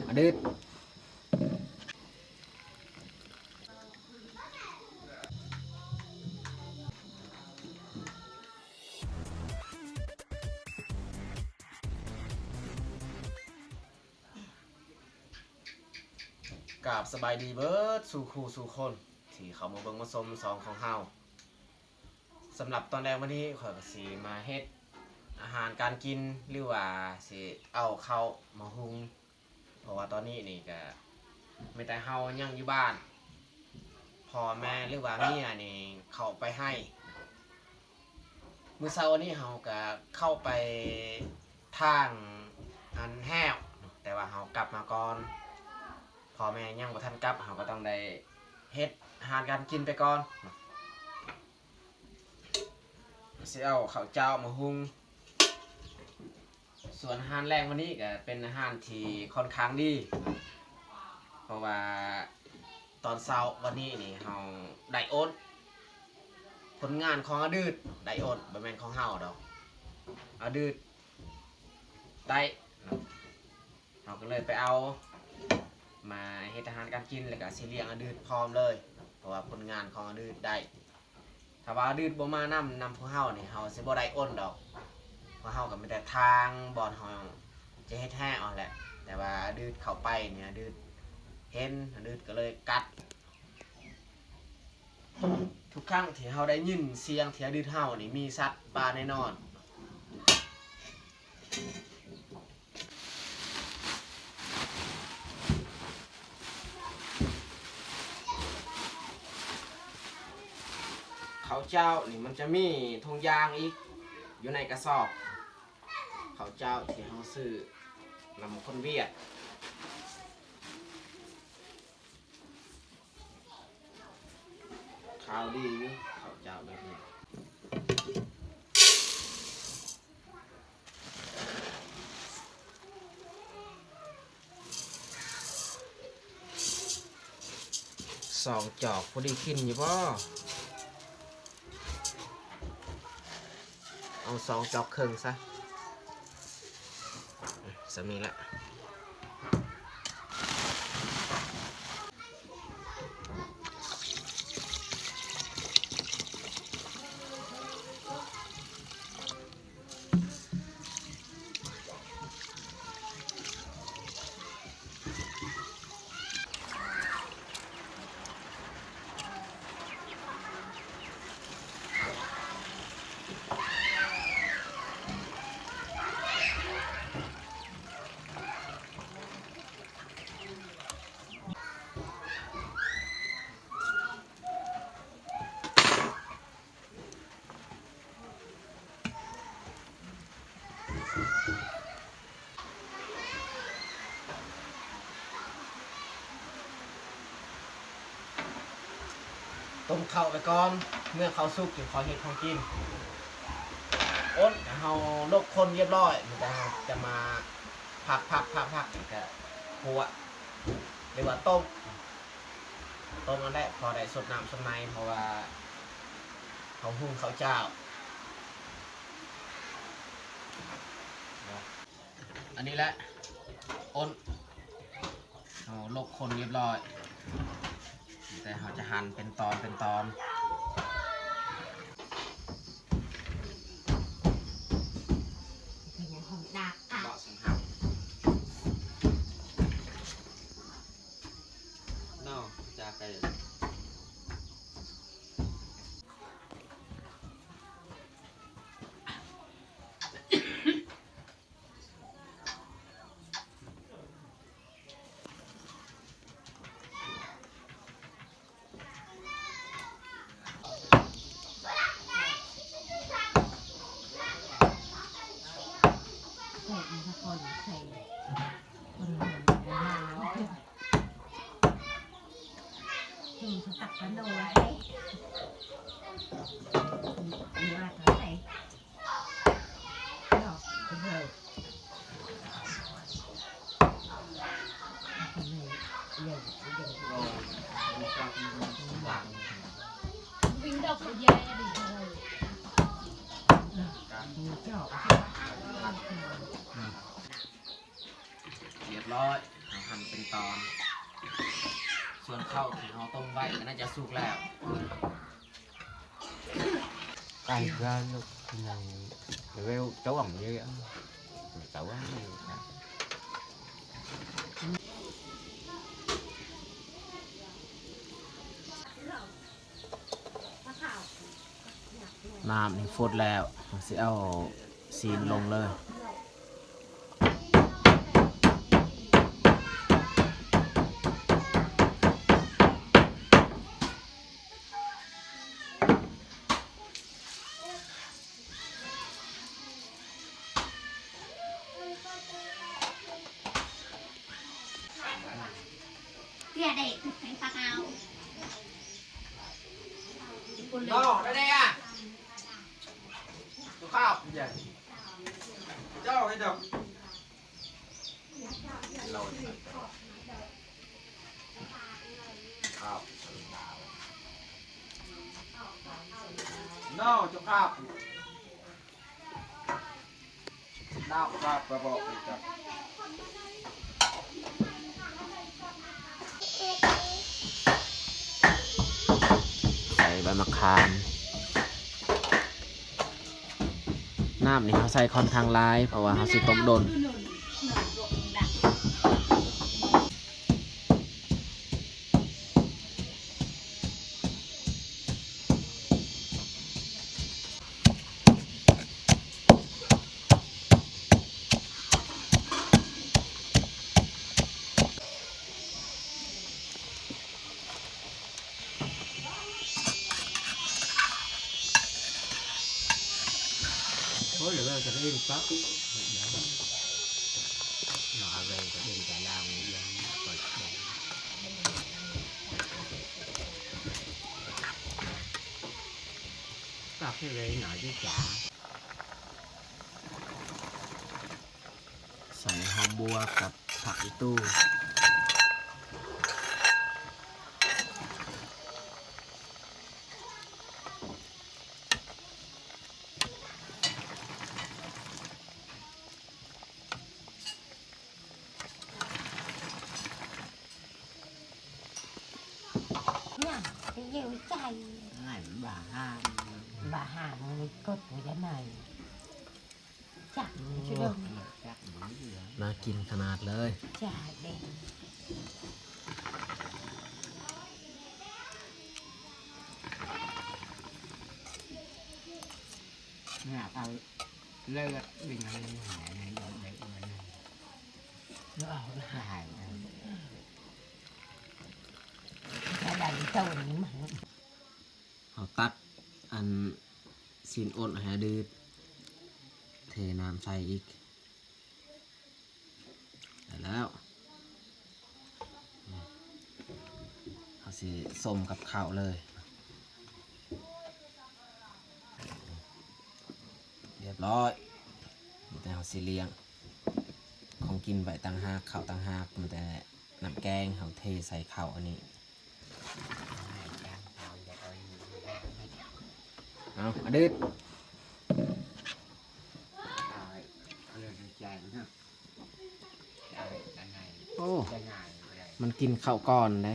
ອະດືດ. ກາບສະບາຍດີເບິດສູ່ຄູ່ສູ່ຄົນທີ່ເຂົ້າມາເບິ່ງມາຊົມຊ່ອງຂອງເຮົາ. ສຳລັບຕອນແລງວັນນີ້ ຂ້ອຍກໍຊິມາເຮັດອາຫານການກິນ ຫຼືວ່າຊິເອົາເຂົ້າມາຫຸງ ເພາະວ່າຕອນນີ້ນີ້ກະມີແຕ່ເຮົາຍັງຢູ່ບ້ານ ພໍ່ແມ່ ຫຼືວ່າເມຍນີ້ເຂົ້າໄປໄຮ່. ມື້ເຊົ້ານີ້ເຮົາກະເຂົ້າໄປທາງອັນແຫ້ວ ແຕ່ວ່າເຮົາກັບມາກ່ອນ ພໍ່ແມ່ຍັງບໍ່ທັນກັບ ເຮົາກໍຕ້ອງໄດ້ເຮັດອາຫານການກິນໄປກ່ອນ. ຊິເອົາເຂົ້າເຈົ້າມາຫຸງ. ສ່ວນອາຫານແລງວັນນີ້ກໍເປັນອາຫານທີ່ຄ່ອນຂ້າງດີ ເພາະວ່າຕອນເຊົ້າວັນນີ້ນີ້ເຮົາໄດ້ໂອດ ຜົນງານຂອງອະດືດໄດ້ໂອດ ບໍ່ແມ່ນຂອງເຮົາດອກ ອະດືດໄດ້. ເຮົາກໍເລີຍໄປເອົາມາເຮັດອາຫານການກິນ ແລ້ວກໍຊິລ້ຽງອະດືດພ້ອມເລີຍ ເພາະວ່າຜົນງານຂອງອະດືດໄດ້. ຖ້າວ່າອະດືດບໍ່ມານຳ ນຳພວກເຮົານີ້ ເຮົາຊິບໍ່ໄດ້ໂອດດອກ ພວກເຮົາກໍມີແຕ່ທາງບ່ອນເຮົາຈະເຮັດແຫ້ວຫັ້ນແຫຼະ ແຕ່ວ່າອະດືດເຂົ້າໄປນີ້ ອະດືດເຫັນ ອະດືດກໍເລີຍກັດ. ທຸກຄັ້ງທີ່ເຮົາໄດ້ຍິນສຽງທີ່ອະດືດເຫົ່ານີ້ ມີສັດປ່າແນ່ນອນ. ເຂົ້າເຈົ້ານີ້ມັນຈະມີຖົງຢາງອີກຢູ່ໃນກະສອບ ເຂົ້າເຈົ້າທີ່ເຮົາຊື້ນຳຄົນຫວຽດ. ຂາວດີຢູ່ ເຂົ້າເຈົ້າແບບນີ້. ສອງຈອກພໍດີກິນຢູ່ບໍ່? ເອົາສອງຈອກເຄິ່ງຊະ ສ່ຳນີ້ລະ. ຕົ້ມເຂົ້າໄປກ່ອນ ເມື່ອເຂົ້າສຸກຈຶ່ງຄ່ອຍເຮັດຂອງກິນ. ໂອດ ເຮົາລົກຄົນຮຽບຮ້ອຍ ແລ້ວເຮົາຈະມາຜັກໆໆ ແລ້ວກະຂົ້ວ ຫຼືວ່າຕົ້ມ. ຕົ້ມນັ້ນແຫຼະ ພໍໄດ້ຊົດນ້ຳຊົດໃນ ເພາະວ່າເຮົາຫຸງເຂົ້າຈ້າວ. ອັນນີ້ແຫຼະ ໂອດ ເຮົາລົກຄົນຮຽບຮ້ອຍ ແຕ່ເຮົາຈະຫັນເປັນຕອນເປັນຕອນ. ເບາະສັງຫາເນາະ ຈາໄກ. ຮຽບຮ້ອຍ ເຮົາຫ ເປັນຕອນ ສ່ວນເຂົ້າທີ່ເຮົາຕົ້ມໄວ້ກໍໜ້າຈະສຸກແລ້ວ. ໄກ່ເພື່ອລູກນາງເວວຈ້ອງເຍອະ ຈ້ອງຢູ່. ນ້ຳນີ້ຟົດແລ້ວ ເຮົາຊິເອົາຊີ້ນລົງເລີຍ. ເກລືອເດ້ ໃສ່ປາເອົາ ນອກໄດ້ເດ້ອະ ສຸພາບໃຫຍ່ ເຈົ້າໃຫ້ດອກ. ໃສ່ໃບມະຂາມ. ນ້ຳນີ້ເຮົາໃສ່ຄ່ອນຂ້າງຫຼາຍ ເພາະວ່າເຮົາຊິຕົ້ມດົນ. ໂອ້ຍ ເລີຍກະເຫັນປະ ເນາະ ເລີຍກະເຫັນແຕ່ລາວນີ້ ປະເທດເລີຍໜ້ອຍດີຈ້າ. ໃສ່ຫອມບົວກັບຜັກອີ່ຕູ່. ຫຍັງ ໄປເຢີ້ໃຈ ຫັ້ນ ບ້າຫ້າງ ບ້າຫ້າງ ມັນກົດບໍ່ໄດ້ໃໝ່. ຈັກ ໂອ້ ຊິເບິ່ງ ຈັກບໍ່ເຫຼືອ ໜ້າກິນຂະໜາດເລີຍ ຈ້າເດ້. ໜ້າເອົາເລືອດວິນໃຫ້ຫາຍໃນດອກໄດ້ອວນນັ້ນ ເອົາຫາຍ ຈະໄດ້ໂຕນີ້ມັນ. ເຮົາຕັກອັນຊີ້ນອົດໃຫ້ອະດືດ ເທນ້ຳໃສ່ອີກ ໄດ້ແລ້ວ. ເຮົາຊິສົ້ມກັບເຂົ້າເລີຍ ຮຽບຮ້ອຍ. ມີແຕ່ເຮົາຊິລ້ຽງ ຂອງກິນໄວ້ຕ່າງຫາກ ເຂົ້າຕ່າງຫາກ ມີແຕ່ນ້ຳແກງ ເຮົາເທໃສ່ເຂົ້າອັນນີ້. ເອົາ ອະດືດ ໂອ້ ມັນກິນເຂົ້າກ່ອນເດ້.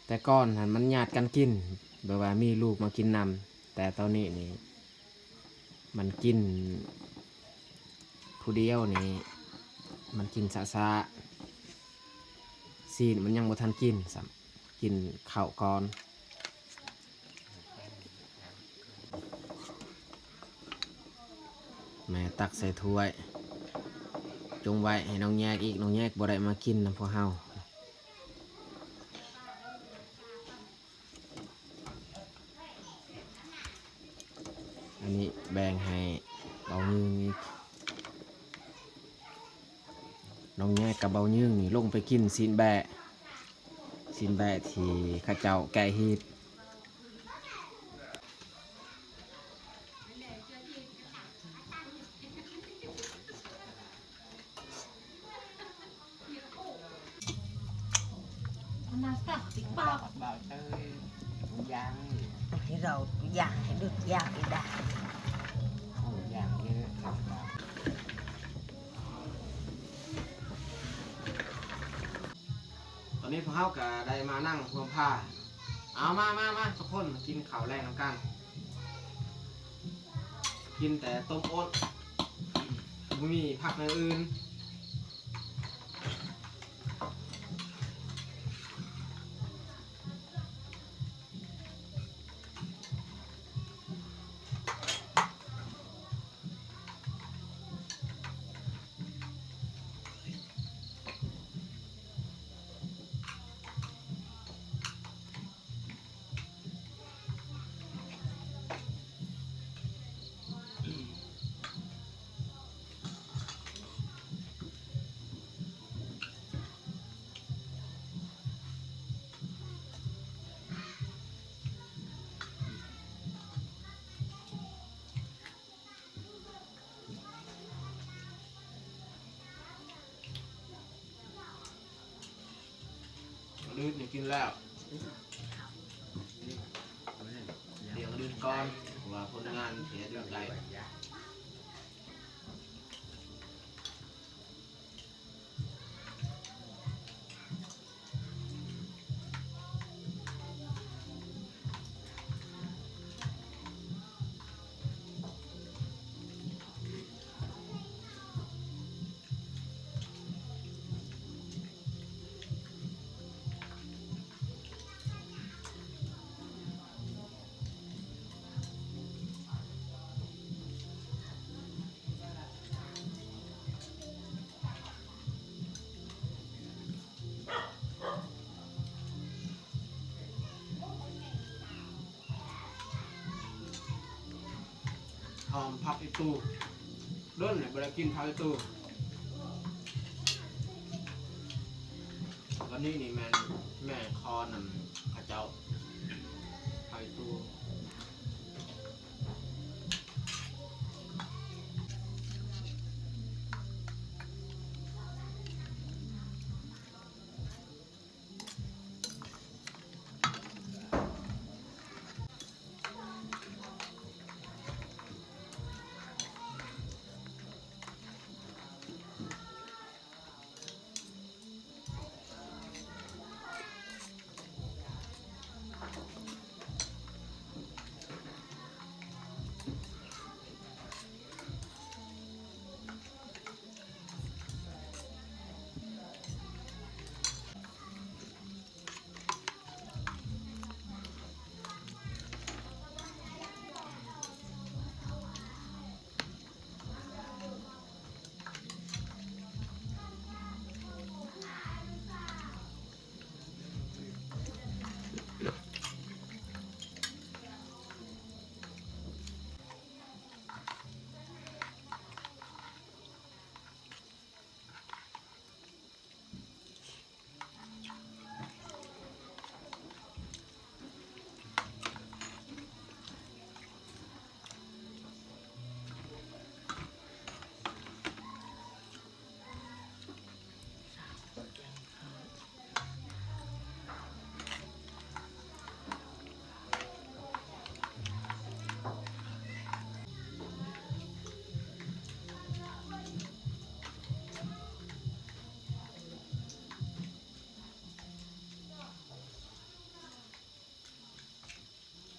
ແຕ່ກ່ອນຫັ້ນມັນຍາດກັນກິນ ແບບວ່າມີລູກມາກິນນຳ ແຕ່ຕອນນີ້ນີ້ມັນກິນຜູ້ດຽວນີ້ ມັນກິນຊ້າໆ ຊີ້ນມັນຍັງບໍ່ທັນກິນຊ້ຳ ກິນເຂົ້າກ່ອນ. ແມ່ຕັກໃສ່ຖ້ວຍ ຈົ່ງໄວ້ໃຫ້ນ້ອງແຍກອີກ ນ້ອງແຍກບໍ່ໄດ້ມາກິນນຳພວກເຮົາ. ອັນນີ້ແບ່ງໃຫ້ເບົາຍືງອີກ. ນ້ອງແຍກກັບເບົາຍືງນີ້ລົງໄປກິນຊີ້ນແບ້ ຊີ້ນແບ້ທີ່ເຂົາເຈົ້າແກະຮີດ. ໃຫ້ເຮົາຢາກໃຫ້ດຸດຢາກອີກໄດ້. ນີ້ພວກເຮົາກໍໄດ້ມານັ່ງຮ່ວມພາ ເອົາ ມາ ມາ ມາ ທຸກຄົນ ມາກິນເຂົ້າແລງນຳກັນ ກິນແຕ່ຕົ້ມໂອດ ບໍ່ມີຜັກຢ່າງອື່ນ. ມື້ອື່ນນີ້ກິນແລ້ວ ລ້ຽງມື້ອື່ນກ່ອນ ເພາະວ່າຄົນງານເສຍຕື່ນໄກ່. ຫອມຜັກອີ່ຕູ່ ດົນແລ້ວບໍ່ໄດ້ກິນຜັກອີ່ຕູ່ ວັນນີ້ນີ້ແມ່ນແມ່ຂໍນຳເຂົາເຈົ້າ ຜັກອີ່ຕູ່.